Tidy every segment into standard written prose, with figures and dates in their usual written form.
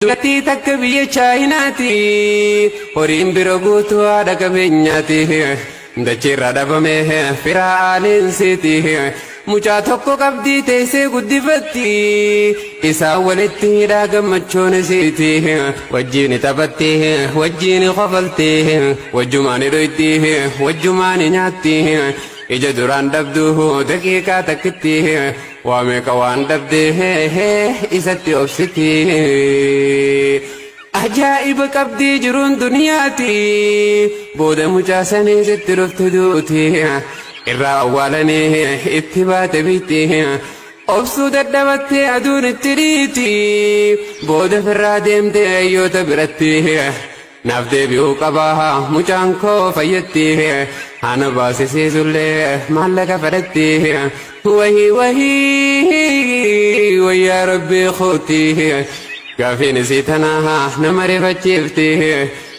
Dubartii takka biyya Chaayinaati. Horiin bira guutuu haadha qabeenyaati. Dachiirra dhabame firaa aaneensiiti. Mucaa tokko qabdii teessee guddifatti. Isaan walitti hidhaa gammachuun isiiti. Wajjiin taphatti, wajjiin kofalti, wajjumaan dhoyti, wajjumaan nyaatti. Ija duraan dhabdu daqiiqaa takkitti. Waa meeqa waan dhabde isatti obsiti. Ajaa'iba qabdii jiruun duniyaati. Booda mucaa sanii sitti dhufte duuti. Irraa awwaalanii itti baate biitti. Obsuu dadhabattee aduun itti dhiiti. Booda firraa deemte hayyoota biratti. Naaf deebi'uu qaba mucaan koo fayyatti. Haana baasisiisullee maallaqa fedhatti. Wahii wahii wayyaa rabbii kooti. Gaafiin isii tana nama rifachiifti.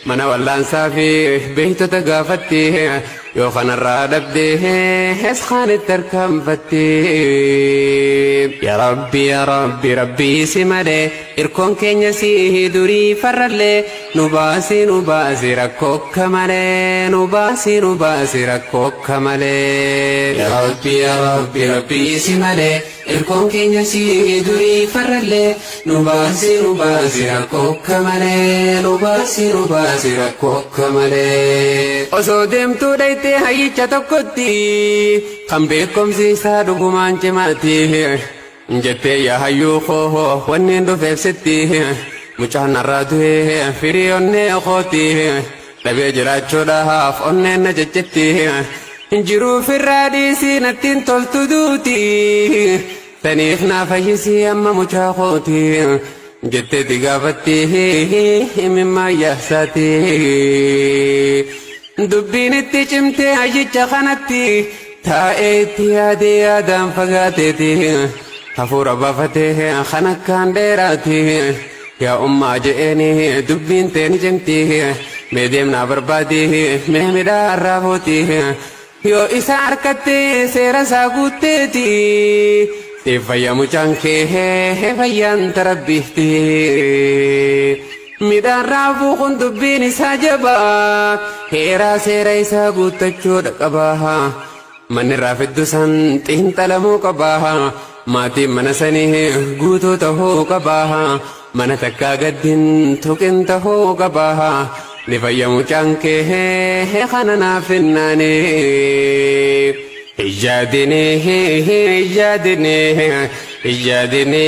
Mana wallaansaa fi beektota gaafatti. Yoo kanarraa dhabde eskaan itti harkaanfatti. Yaa Rabbi, yaa Rabbi, Rabbii si malee irkoon keenya si durii farrallee, nu baasi, nu baasi rakkoo akka malee, nu baasi, nu baasi rakkoo akka malee. Yaa Rabbi, yaa Rabbi, Rabbii si malee irkoon keenya si durii farrallee, nu baasi, nu baasi rakkoo akka malee, nu baasi, nu baasi rakkoo akka malee. Osoo deemtuu dhayxee hayyicha tokkotti kan beekumsi isaa dhugumaan cimaati. Jettee, yaa hayyuu koo, wanneen dhufeef sitti, mucaan narraa du'ee firii onnee kooti, dhabee jiraachuudhaaf onneen na ciccitti, jiruu firraa dhiisii nattiin toltu duuti, saniif naa fayyisii amma mucaa kooti jetteeti gaafatti imimmaan yaabsaati. Dubbiin itti cimtee hayyicha kanatti taa'ee itti yaadee yaadaan fagaateeti. Hafuura baafatee kan akkaan dheeraati. Yaa ummaa je'eeni, dubbiin teeni cimti. Mee deemnaa barbaadi, mee midhaan raafuuti. Yoo isa harkatte seera isaa guutteeti. Siif fayya mucaan kee, fayyaan tarabbiifti. Midhaan raafuu kun dubbiin isaa jabaa. Heeraa seera isaa guuttachuudha qaba. Manni raafiddu san xiinxalamuu qaba. Maatiin mana sanii guutuu ta'uu qaba. Mana takkaa gaddin tuqin ta'uu qaba. Ni fayya mucaan kee kana naaf hinnaani. Ijjaadini, ijjaadini, ijjaadini,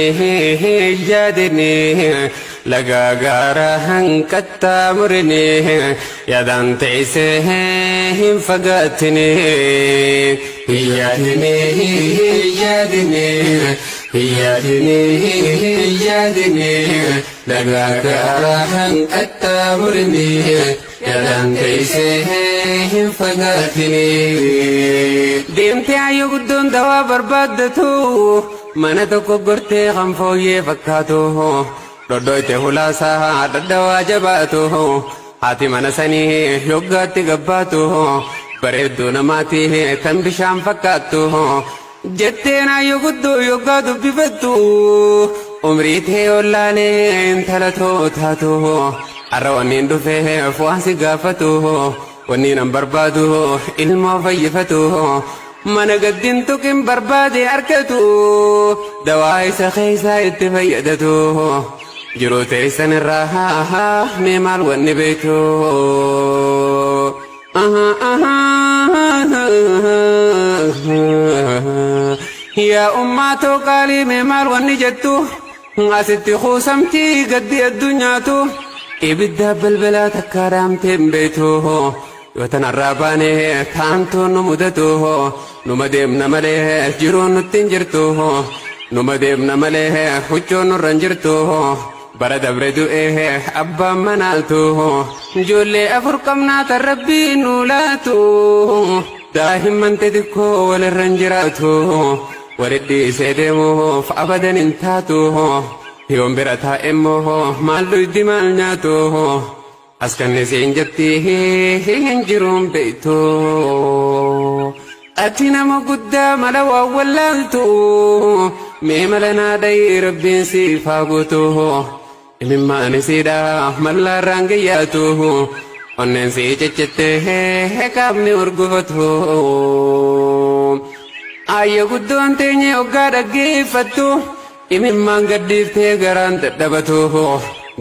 ijjaadini, lagaa gaara hanqaxxaamurini, yaadaan teessee hin fagaatini. Ijjaadini, ijjaadini, ijjaadini, ijjaadini, lagaa gaara hanqaxxaamurini, yaadaan teessee hin fagaatini. Deemtee hayyoo guddoon dawaa barbaaddatu mana tokko gortee kan fooyyee fakkaatu. Dhodhoyte hulaasaa dhadhawaa jabaatu. Haati mana sanii yoggaatti gabbaatu. Bareedduu namaati tan bishaan fakkaattu. Jetteen hayyoo guddoo yoggaa dubbifattu. Umrii tee ollaalee intala too taatu. Har'a wanniin dhufeef waan si gaafatu. Wanni nan barbaadu ilmoo fayyifatu. Mana gaddin tuqin barbaade argatu. Dawaa isa keessaa itti fayyadatu. Jiruu teessan irraa mee maal wanni beektu? Yaa ummaatoo qaalii, mee maal wanni jettu? Asitti kuusamtii gaddi addunyaatu. Ibidda balbalaa takkaa dhaamtee hin beektu. Yoo tanarraa baane taantuun nu mudatu. Numa deemna malee jiruun nutti hin jirtu. Numa deemna malee huccuun nurra hin jirtu. Bara dabre du'ee abbaan manaatu. Ijoollee afur qabnaa tan rabbii nu laatu. Daa'imman xixiqqoo walirra hin jiraatu. Walit dhiisee deemuuf abadan hin taatu. Yoon bira taa'e immoo maal dhuydi, maal nyaatu? As kannisiin jetti hin jiruun beektu. Ati nama guddaa mala waan wallaaltu. Mee mala naa dhayi, rabbiin siif haa guutu. Imimmaan isiidha mallaarraan gayyaatu. Onneen sii ciccittee qaamni urgufatu. Ayya guddoon teenye hoggaa dhaggeeffattu. Imimmaan gaddiiftee garaan dadhabatu.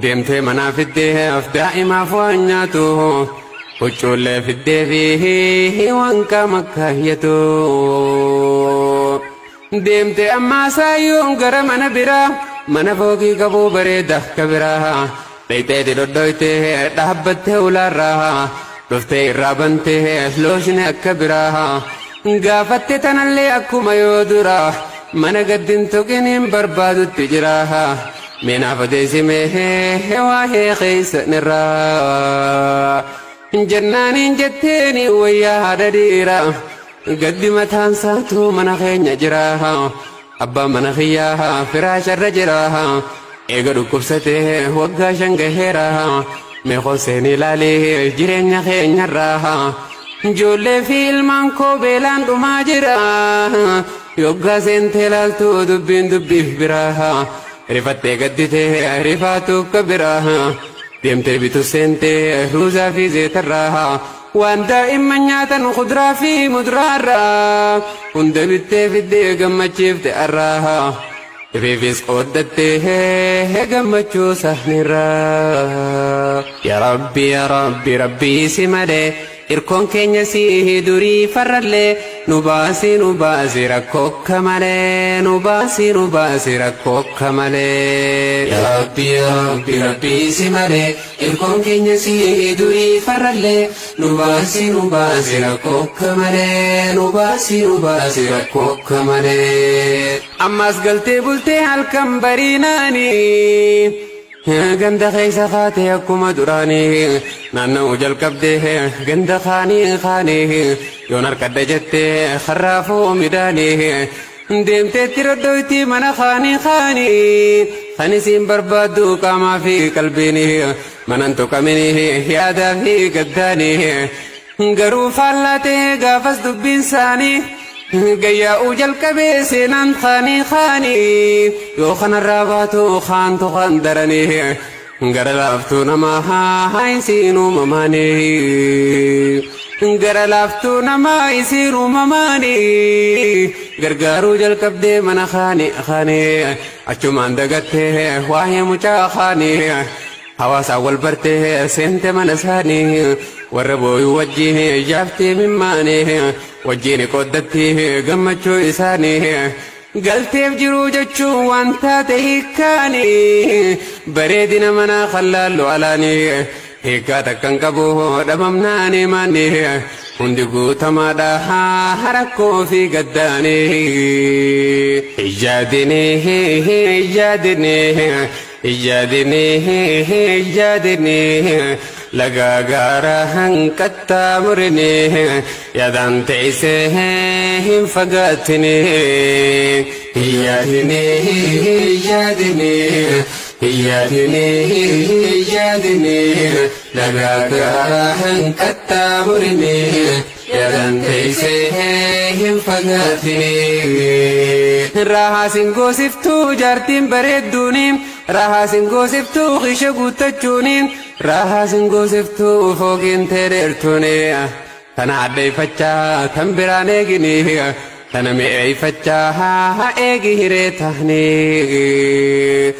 Deemtee manaa fiddee daa'imaaf waan nyaatu. Huccuullee fiddee fi waan qaama kaayyatu. Deemtee ammaa saayyoon gara mana biraa. Mana fookii qabuu bareeda akka biraa. Dhayxeeti dhodhoytee dhaabbattee ulaarraa. Dhuftee irraa bantee looshine akka biraa. Gaafatte tanallee akkuma yoo duraa. Mana gaddin tuqiniin barbaadutti jira. Meenaaf odeessimee waa'ee keessanirraa. Jennaaniin jetteeni wayyaa haadha dhiiraa. Gaddi mataan saatu mana keenya jira. Abbaan mana kiyyaa firaasharra jira. Eega dhukkubsatee waggaa 5 gaheera. Meeqoo seen ilaalee jireenya keenyarraa. Ijoollee fi ilmaan koo beelaan dhumaa jira. Yoggaa seentee ilaaltu dubbiin dubbiif biraa. Rifattee gadditee rifaatu akka biraa. Deemtee bitu seentee ruuzaa fi zeetarraa. Waan daa'imman nyaatan kuduraa fi muduraarraa. Hunda bittee fiddee gammachiifte arraa. Ifiifis qooddattee gammachuu sahnirraa. Yaa Rabbi, yaa Rabbi, Rabbii si malee. Irkoon keenya si durii farrallee. Nu baasi, nu baasi rakkoo akka malee. Nu baasi, nu baasi rakkoo akka malee. Yaa Rabbi, yaa Rabbi, Rabbii si malee. Irkoon keenya si durii farrallee. Nu baasi, nu baasi rakkoo akka malee. Nu baasi, nu baasi rakkoo akka malee. Ammas galtee bultee halkan bariinaanii. Ganda keessa kaatee akkuma duraanii naanna'uu jalqabdee ganda kaanii kaanii yoon harkadha jettee harraafuu midhaanii deemteetti roddoyti mana kaanii kaanii kan isiin barbaaddu qaamaa fi qalbiinii manan tuqaminii yaadaa fi gaddaanii garuu faallaa ta'ee gaafas dubbiin isaanii gayyaa'uu jalqabee seenaan kaanii kaanii yoo kanarraa baatu kaantu kan daranii gara laaftuu namaa haa isiin uumamaanii gara laaftuu namaa isiin uumamaanii gargaaruu jalqabdee mana kaanii kaanii achumaan dagattee waa'ee mucaa kaanii hawaasaan wal bartee seente mana isaanii warra booyuu wajjin jaaftee mimmaanii wajjin qooddattee gammachuu isaanii galteef jiruu jechuun waan taate hiikkaanii bareedina manaa kallaallu alaanii hiikkaa takkan qabu dhabamnaanii maanii hundi guutamaadha rakkoo fi gaddaanii. Ijjaadinii, ijjaadinii, ijjaadinii, ijjaadinii, lagaa gaara hanqattaamurinii yaadaan teessee hin fagaatinii. Ijjaadinii, ijjaadinii, ijjaadinii, ijjaadinii, lagaa gaara hanqattaamurinii yaadaan teessee hin fagaatinii. Raahaa singoosiftuu jaartiin bareedduuni, raahaa singoosiftuu isha guuttachuuni, raahaa singoosiftuu fooqiin teedheertuuni. Tana addeeffachaa tan biraan eegini, tana mi'eeffachaa eegi hiree tahanii.